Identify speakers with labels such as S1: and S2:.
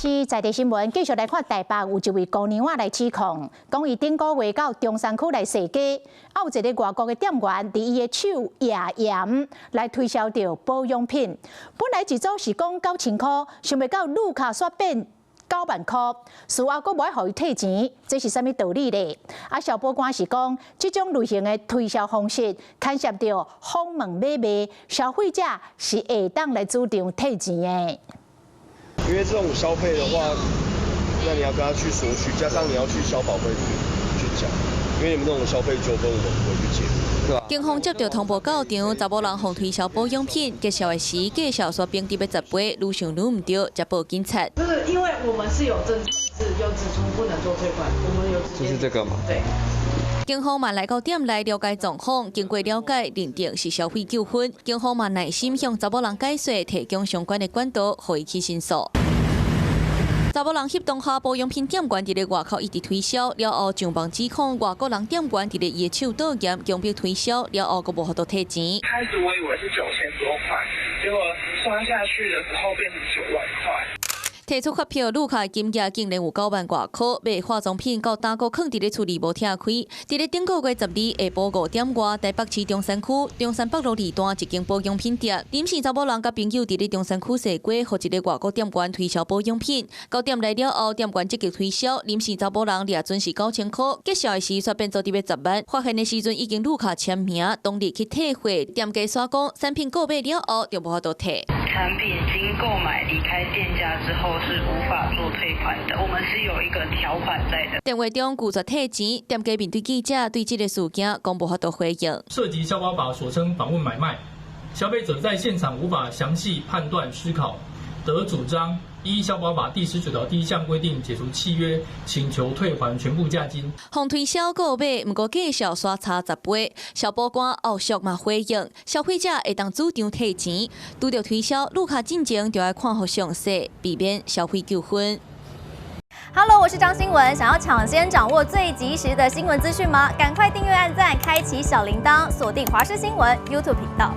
S1: 視在地新聞，繼續來看台北有一位姑娘仔來指控，講伊頂個月到中山區來踅街，啊有一个外國的店員佇伊的手掖鹽來推銷著保養品。本來一組是講9000箍，想袂到愈卡煞變9萬箍，事後閣無愛予伊退錢，這是啥物道理咧？啊，消保官是講，這種類型的推銷方式牽涉著訪問買賣，消費者是會當來主張退錢的。
S2: 因為這種消費的話，那你要跟他去索取，加上你要去消保會去講，因為你們這種消費糾紛，我們不會去解。
S3: 警方接到通報到場，查某人予推銷保養品，結數的時價數煞變佇欲十倍，愈想愈毋對，才報警察。
S4: 不是，因為我們是有證據，有指出不能做退款，我們有直接。
S2: 就是這個嗎？
S4: 對。
S3: 警方嘛來到店內了解狀況，經過了解，認定是消費糾紛。警方嘛耐心向查某人解說，提供相關的管道，予伊去申訴。查某人翕當下保養品店員佇咧外口一直推銷，了後上網指控外國人店員佇咧伊的手倒鹽強迫推銷，了後閣無法度退錢。
S5: 開始我以為是9000多塊，結果算下去的時候變成9萬塊。
S3: 提出發票，愈卡金額竟然有9萬外箍，買化妝品到今閣囥佇咧厝裡無拆開。佇咧頂個月12下晡5點外，台北市中山區中山北路二段一間保養品店，林姓查某人佮朋友佇咧中山區踅街，予一个外國店員推銷保養品。到店內了後，店員積極推銷，林姓查某人掠準是9000箍，結數的時煞變做佇欲10萬。發現的時陣已經愈卡簽名，當日去退貨，店家煞講產品購買了後就無法度退。
S6: 產品經購買離開店家之後是無法做退款的，我們是有一個條款在的。
S3: 電話中拒絕退錢，店家面對記者對這个事件講無法度回應。
S7: 涉及消保法所稱訪問買賣，消費者在現場無法詳細判斷思考，得主張依消保法第19條第1項規定解除契約，請求退還全部價金。
S3: 予推銷購買，毋過價數煞差10倍。消保官後續嘛回應，消費者會當主張退錢。拄著推銷，愈較進前就愛看予詳細，避免消費糾紛。
S8: Hello，我是張新文。想要搶先掌握最及時的新聞資訊嗎？趕快訂閱、按讚、開啟小鈴鐺，鎖定華視新聞 YouTube 頻道。